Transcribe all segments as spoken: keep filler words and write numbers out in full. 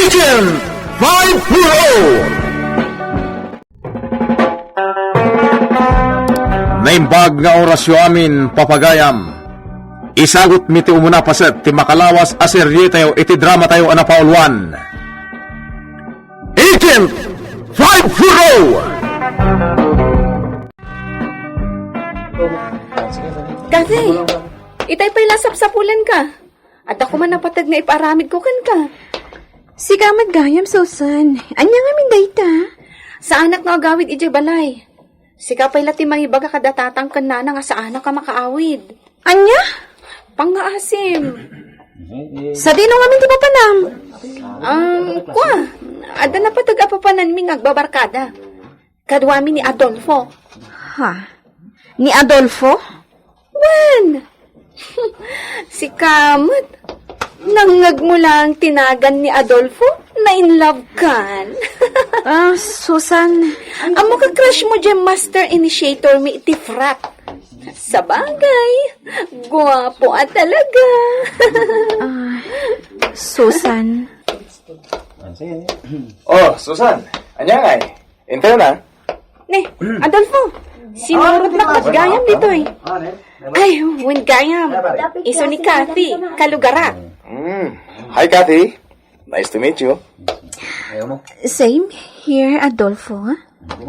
Agent five four oh. Naimbag nga orasyo amin, papagayam. Isagutmi ti umuna paset ti makalawas a serietayo iti dramatayo a napauluan, Agent five four oh. Kathy, itay pay la sapsapulenka. Adda koma napateg nga ipaaramidko kenka. Sika met gayam, Susan. Ania ngamin dayta? Saanak nga agawid idiay balay. Sika pay la ti mangibaga kada tatang ken nana nga saanak a makaawid. Ania? Pangngaasim. Sadino ngamin ti papanam? Um, kua, adda napateg a papananmi nga agbabarkada. Kaduami ni Adolfo. Ha? Ni Adolfo? Wen! Sika met. Nangngegmo lang ti nagan ni Adolfo, na-in love kan. Ah, Susan. Ammok a crush mo diay master initiator mi iti frat. Sabagay, guapo a talaga. Ah, Susan. Oh, Susan, ania ngay? Intayo na. Ne, Adolfo, sinurot na ket gayam ditoy. Ay, wen gayam. Isu ni Kathy, kalugarak. Mm. Hi, Kathy. Nice to meet you. Same here, Adolfo.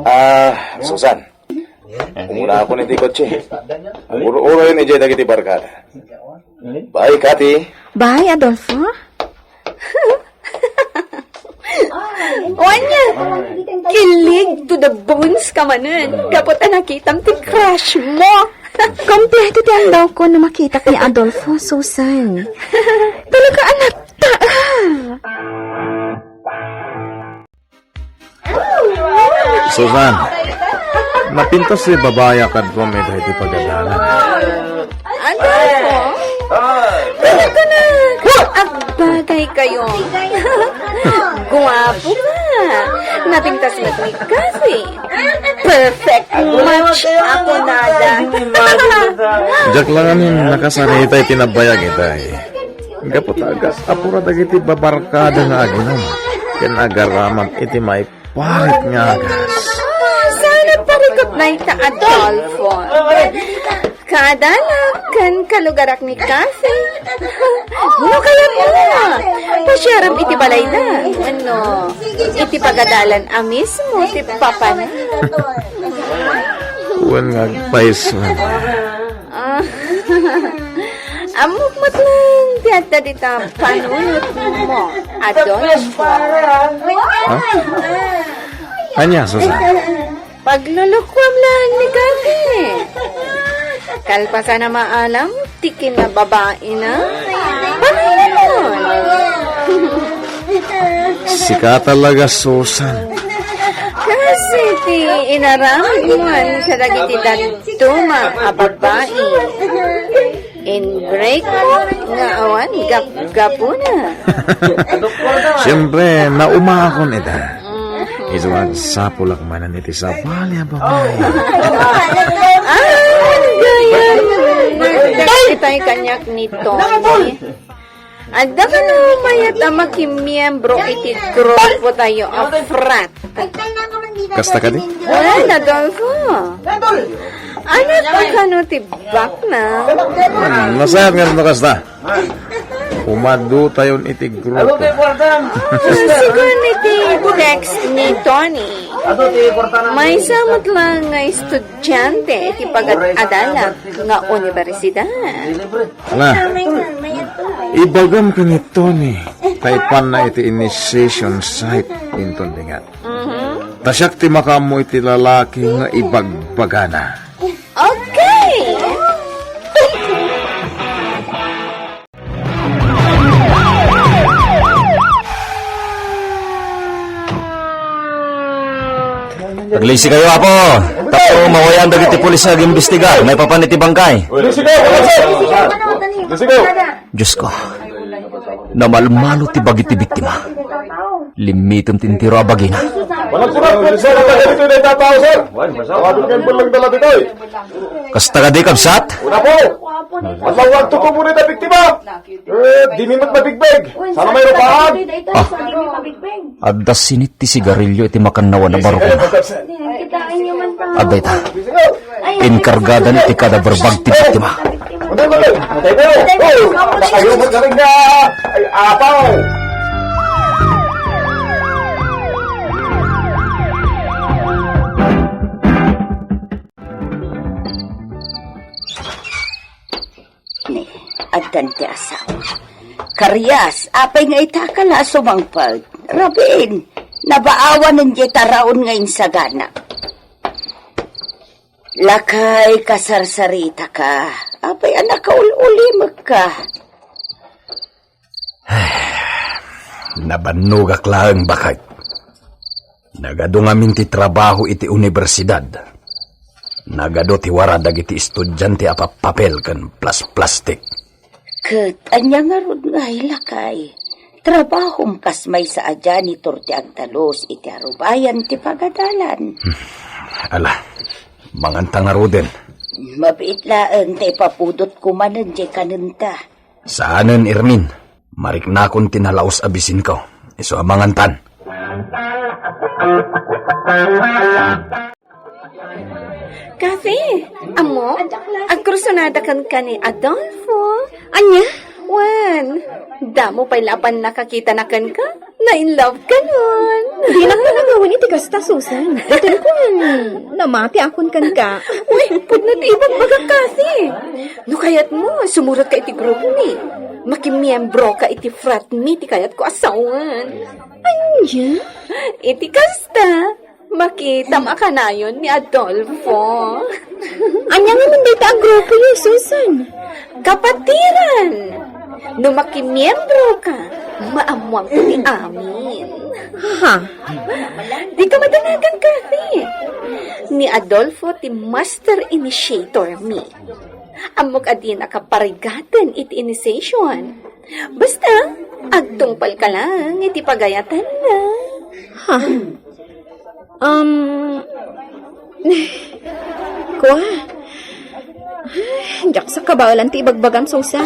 Ah, Susan. Umuna ako iti kotse. Ur-uroyen idiay dagiti barkada. Bye, Kathy. Bye, Adolfo. O ania, kilig to the bones ka manen, gapu ta nakitam ti crush mo. Kompleto ti andawko no makitak ni Adolfo, Susan. Talaga a nagtaar. Susan, napintas ti babai a kaduam ita iti pagadalan. Adolfo? Talaga na! Agbagay kayo! Guwapo ka! Napintas met ni Kathy! Perfect match ako nada! Diak la ngamin nakasarita iti nabayag itay. Gapu ta aga-apura dagiti babarkada nga aginum ken agaramag iti maiparit nga agas. Ah, saan nagparikot na ita, Adolfo? Kaadalak ken kalugarak ni Kathy. No kayat mo, pasiarem iti balayda. Ano? Iti pagadalan a mismo ti papana. Wen nga agpayso. Ah. Ammok met lang ti adda dita panunot mo, Adolfo. Ha? Ania, Susan? Paglulukuam lang ni Kathy. Kalpasan a maalam ti kinababaina. Panunoton. Sika talaga, Susan. Kasi ti inaramid mo kadagiti dadduma a babai. In break mo nga awan gap-gapuna. Siyempre, naumakon ita. Mhm. Isu agsapulak manen iti sabali a babai. Ah, gayam. Itay kaniak ni Tony. Adda kano mayat a makimiyembro iti grupo tayo a frat? Kasta kadi? Wen, Adolfo. Ano pa kano ti bakna? Hmm, nasayaat nga no kasta. Umadutayon iti grupo. Ah, sigun iti text ni Tony. Maysa met lang nga estudiante iti pagad-adalak nga universidad. Na, ibagam ken ni Tony, ta ipanna iti initiation site inton dingat. Mhm. Ta siak ti makaammo iti lalaki nga ibagbagana. Okay! Aglisi kayo, Apo. Tapno mawayan dagiti pulis nga agimbestigar maipapan iti bangkay. Aglisi kayo, aglisi! Aglisi kayo! Diyos ko, namalmalo ti bagi ti biktima. Limmitem ti entero a bagina. Walang surat, walang surat. Dito na yung tao, sir. Tawagin kayo lang dala dito, eh. Kasta kadi, kabsat? Una po! Adlaw nga agtutubo ni da biktima! Eh, di mi met mabigbeg! Sana may rupahan! Ah. Adda sinit ti sigarilyo iti makannawan a barukona. Adda ita. Inkargadan iti cadaver bag ti biktima. Matay, matay! Matay, matay! Oh! Nakayo mo galing na! Ay, apaw! Ni, addan ti asawa. Karias, apay nga ita ka la a sumangpet? Rabin, nabaawanen diay taraon nga insagana. Lakay, kasarsaritaka. Apay a nakaul-ulimekka? Nabannogak laeng, baket. Nagadu ngamin ti trabaho iti universidad. Nagadu ti wara dagiti estudiante a pappapel ken plas-plastik. Ket ania ngarud ngay, lakay? Trabahom kas maysa a janitor ti agtalus iti arubayan ti pagadalan. Ala, manganta ngaruden. Mabiit laeng ta ipapudotko manen diay kanenta. Saanen, Irmin. Mariknakon ti nalaus a bisinko. Isu a mangantan. Kathy, ammo, agkursunada kenka ni Adolfo. Ania? Wen, damo pay la a pannakakitana kenka. Na-in love ka nun. Dinak nagawen iti kasta, Susan. Ken kun namatiakon kenka. Uy, pudno ti ibagbagak, Kathy. No kayatmo, sumurotka iti grupomi. Makimmiembroka iti fratmi ti kayatko a sawen. Ania? Iti kasta, makitam a kanayon ni Adolfo. Ania ngamin dayta a grupoyo, Susan? Kapatiran! No makimmiembroka, maammoanto ti amin. Ha? Dika madanagan, Kathy. Ni Adolfo ti master initiatormi. Ammok a dinak a parigaten iti initiation. Basta, agtungpalka laeng iti pagayatanna. Ha? Um, kua? Ay, diak sa kabaelan ti ibagbagam, Susan.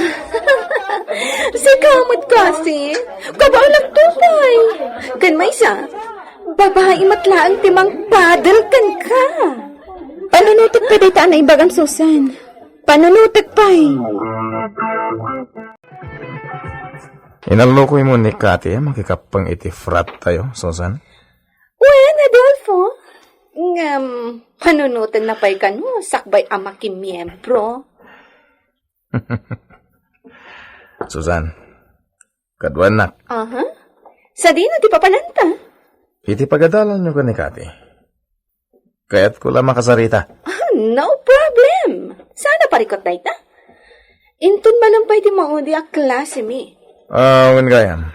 Sika met, Kathy. Kabaelakto pay. Ken maysa, babai met laeng ti mangpadel kenka. Panunotek pay dayta a naibagam, Susan. Panunotek pay. Inallokoy mo ni Kathy a makikappeng iti frat tayo, Susan? Wen, Adolfo. Ngem, panunotenna pay kano sakbay a makimmiembro. Susan, kaduanak. Aha. Sadino ti papananta? Iti pagadalanyo ken ni Kathy, kayatko la makasarita. Ah, no problem. Saan a parikut dayta? Inton malem pay ti maudi a klasemi. Ah, wen gayam.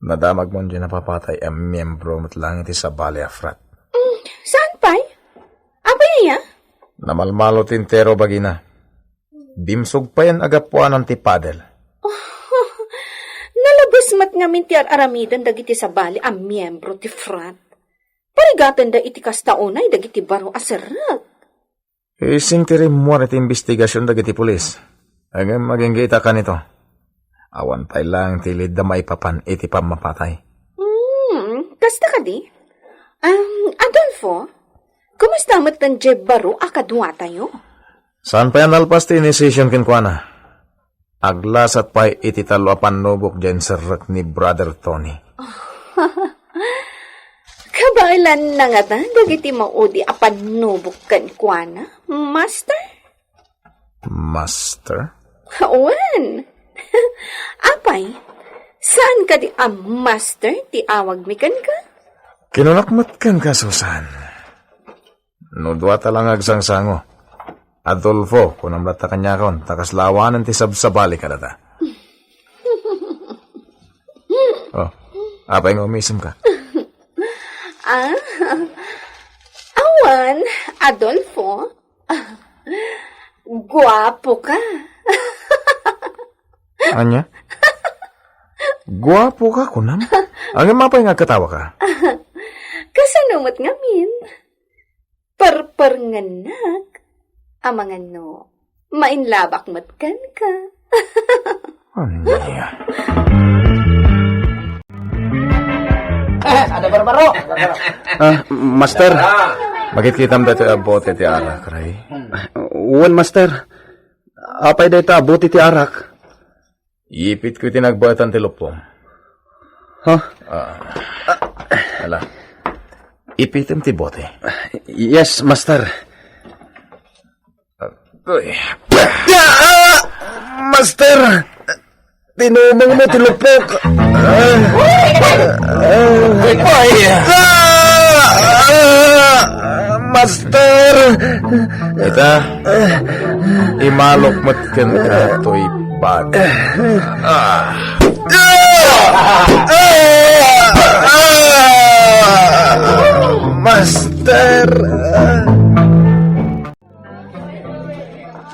Nadamagmon diay napapatay a miyembro met laeng iti sabali a frat. Mm, saan pay? Apay aya? Namalmalo ti entero bagina. Bimsog payen a gapuanan ti padel. Nalabes met ngamin ti ar-aramiden dagiti sabali a miyembro ti frat. Parigatenda iti kasta unay dagiti baro a serrek. Ising ti rimmuar iti imbestigasion dagiti pulis. Ngem agingga ita kanito. Awan pay laeng ti ilidda maipapan iti pammapatay. Hmm, kasta kadi? Um, Adolfo, kumusta met diay baro a kaduatayo? Saan pay a nalpas ti initiation kenkuana? Aglasat pay iti tallo a pannubok diay inserrek ni Brother Tony. Kabaelanna ngata dagiti maudi a pannubok kenkuana, Master? Master? Wen. Apay, saan kadi a Master ti awagmi kenka? Kinunak met kenka, Susan. No duata la nga agsangsango, Adolfo, kunam latta kaniakon, ta kasla awanen ti sabsabali kadata. Oh, apay nga umisemka? Ah, awan, Adolfo. Guapo ka. Ania? Guapo ka, kunam? Ngem apay nga agkatawa ka? Kasano met ngamin? Perperngenak. Amangan no, mainlabak met kenka. Ania? Ada barbaro. Ah, master. Makitkitam daytoy a bote ti arak, Ray? Wen, master. Apay dayta a bote ti arak? Ipitko iti nagbaetan ti lupom. Ha? Ah. Ala. Ipitem ti bote. Yes, master. Uy. Ah! Master! Tinumang mo ti lupok. Ah! Ah! Ah! Master! Ita, imalok met kenka toy bag. Ah! Master!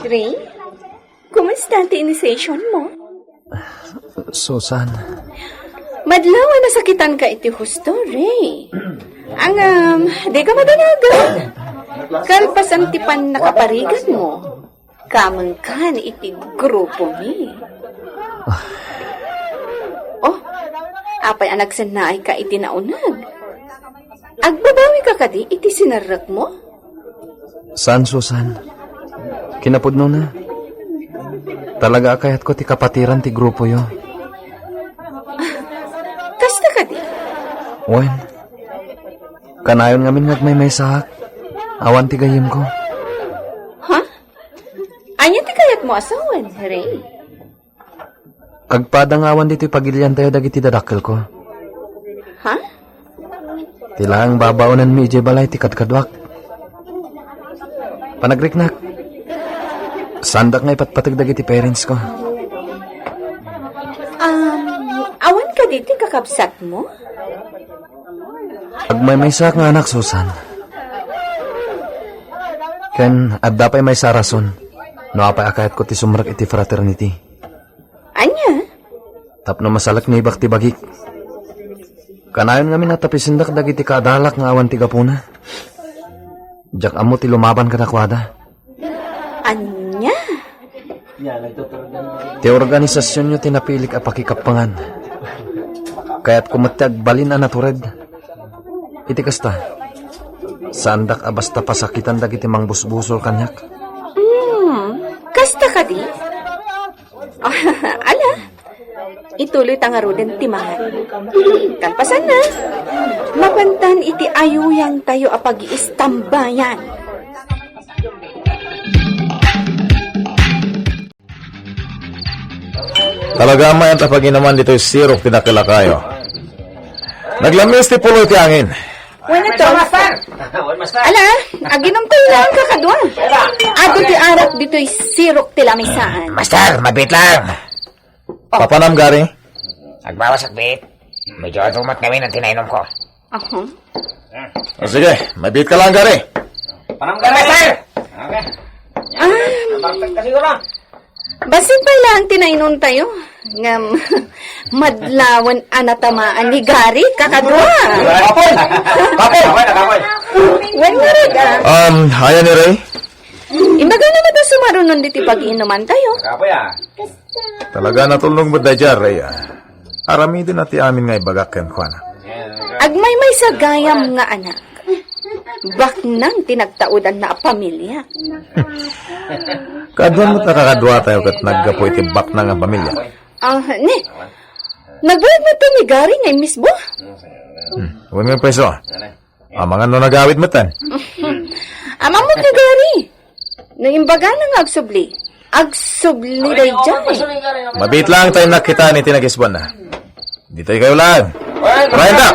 Ray, kumusta ti initiation mo? Susan. Madlaw a nasakitanka iti husto, Ray. Ngem, di ka madanagad. Kalpasan ti pannakaparigan mo, kamengkan iti grupo mi. Oh, apay a nagsennaayka iti nauneg? Agbabawi ka kadi iti sinerrek mo? Saan, Susan. Kinapudnona, talaga a kayatko ti kapatiran ti grupoyo. Kasta kadi? Wen, kanayon ngamin nga agmaymaysaak. Awan ti gayyemko. Ha? Ania ti kayatmo a sawen, Ray? Agpada nga awan ditoy pagiliantayo dagiti dadakkelko. Ha? Ti laeng babaonenmi idiay balay ti kadkaduak. Panagriknak. Saandak nga ipatpateg dagiti parents ko. Um, awan kadi ti kakabsatmo? Agmaymaysaak nga anak, Susan. Ken adda pay maysa a rason no apay a kayatko ti sumrek iti fraternity. Ania? Tapno masaleknibak ti bagik. Kanayon ngamin a tapisendak dagiti kaadalak nga awan ti gapuna. Diak ammo ti lumaban kadakuada. Ania? Ti organisasionyo ti napilik a pakikappangan. Kayatko met ti agbalin a natured. Iti kasta, saandak a basta pasakitan dagiti mangbusbusol kaniak. Hmm, kasta kadi? Ala, ituloy ta ngaruden ti mangan. Kalpasanna, mapantan iti ayuyantayo a pagiistambayan. Talaga a mayat a paginuman ditoy sirok ti dakkel a kayo. Naglamis ti pulo iti angin. Wen, ito. Ala, aginom tayo lang kakadua. Adu ti arak ditoy sirok ti lamisaan. Master, mabit lang. Oh. Papanam, Gary? Agbawas, agbit. Medyo adu met ngamin ang tinainom ko. Aha. O, sige, mabit ka lang, Gary. Panam ka, sir! Okay. Ah. Bartek ka siguro. Bassit pay lang tinainon tayo. Ngam, madlawan a natamaan ni Gary, kakadua. Kapoy! Kapoy! Kapoy, kapoy. Wen nga rag, ah. Um, ayan ni Ray? Imbagana met a sumarunon diti pag-inuman tayo. Kapoy, ah. Talaga natulnog met daydiay, Ray, ah. Aramiden na ti amin nga ibagak kenkuana. Agmaymaysa gayam nga anak. Baknang ti nagtaudanna a pamilya. Kaduan met a kakadua tayo ket naggapu iti baknang a pamilya. Ah, ni. Nagbayag met ni Gary nga immisbo? Hmm, wen nga peso. Amangan no nagawid metten. Amangan met ni Gary. No imbagana nga agsubli. Agsubli daydiay. Mabit lang tayo nakita ni tinagisbuan na. Ditoy kayo lang. Ryan da!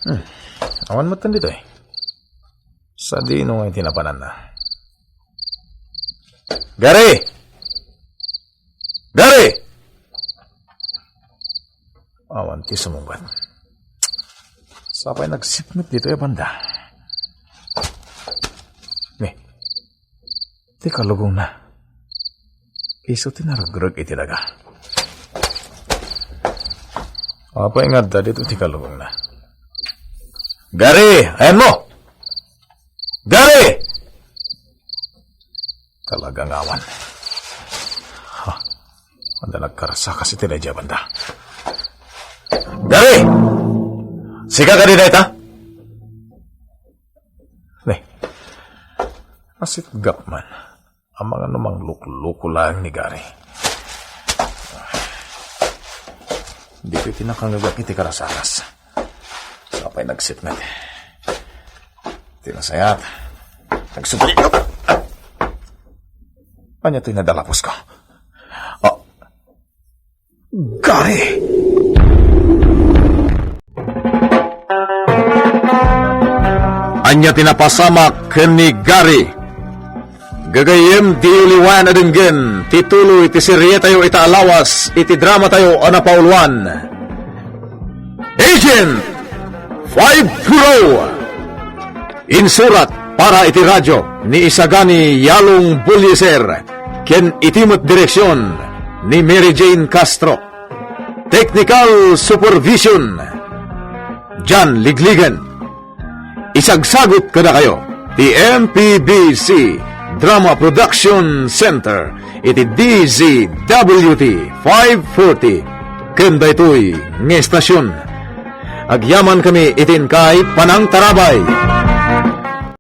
Hmm. Awan metten ditoy. Sadino nga itinapanan na? Gary! Gary! Awan ti sumungbat. Sapay nagsipnget ditoy a banda. Ni, ti kalugongna. Isu ti narugrug iti daga. Apay nga adda ditoy ti kalugongna? Gary, ayanmo! Gary! Talaga nga awan. Ha? Adda nagkarasakas iti daydiay a banda. Gary! Sika kadi dayta? Ne. Nasitgap man. Amangan no manglukloko laeng ni Gary. Ditoy ti nakangngegak iti karasakas. Sapay nagsipnget. Ti nasayat, nagsubli. Ania toy nadalapusko? Ah, Gary! Ania ti napasamak ken ni Gary? Gagayyem, diyo liwayan a denggen ti tuloy ti serietayo ita a lawas iti dramatayo a napauluan, Agent five four oh. Insurat para iti radyo ni Isagani Yalong Bulieser ken iti met direksion ni Mary Jane Castro. Technical supervision, John Ligligan. Isagsagut kadakayo ti M P B C Drama Production Center iti D Z W T five forty ken daytoy nga estasion. Agyamankami iti inkay panangtarabay.